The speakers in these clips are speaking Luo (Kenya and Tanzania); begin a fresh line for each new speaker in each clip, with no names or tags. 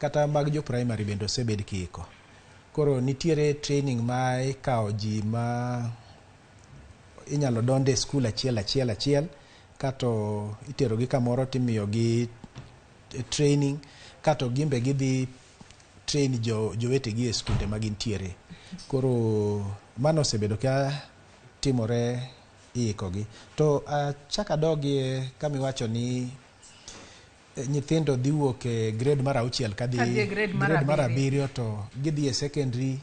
Kata mag jo primary bende osebed kiiko. Koro nitiere training ma ikawo ji ma inyalo donde e skul achiel achiel achiel kato iterogi kamoro timiyogi training kato gimbe gidhi train jo jowetegi e skunde ma gintiere. Koro mano osebedo ka timore iikogi. To achak adogie kama iwacho ni nyithindo dhi wuok e grade mar auchiel kadhi
Kadhi e grade mar
mar
abiriyo.
Abiriyo to gidhi e secondary.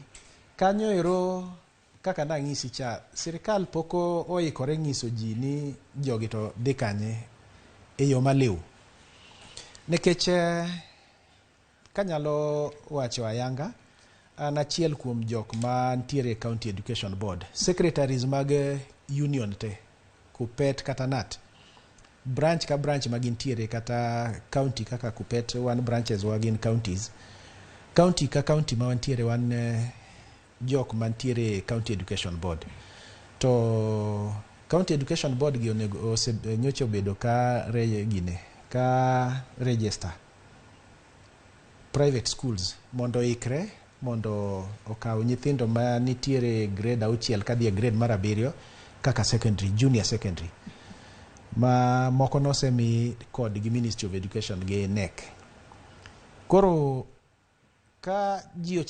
Kanyo ero kaka nang'isi cha, sirikal pok oikore nyiso ji ni jogi to dhi kanye e yo maliw. Nikech kanyalo wacho ayanga, an achiel kuom jok mantiere e County Education Board. Secretaries mag union te, KUPPET kata KNUT, branch ka branch ma gintiere kata county kaka KUPPET wan branches wa gin counties. County ka county ma wantiere wan jok mantiere e County Education Board. To County Education Board gi onego ose, nyocha obedo ka re, gine, ka register private schools mondo oikre mondo okaw nyithindo ma nitiere e grade auchiel kadhi e grade mar abiriyo kaka secondary, junior secondary. Ma moko nosemi kod gi Ministry of Education gi KNEC. Koro ka ji.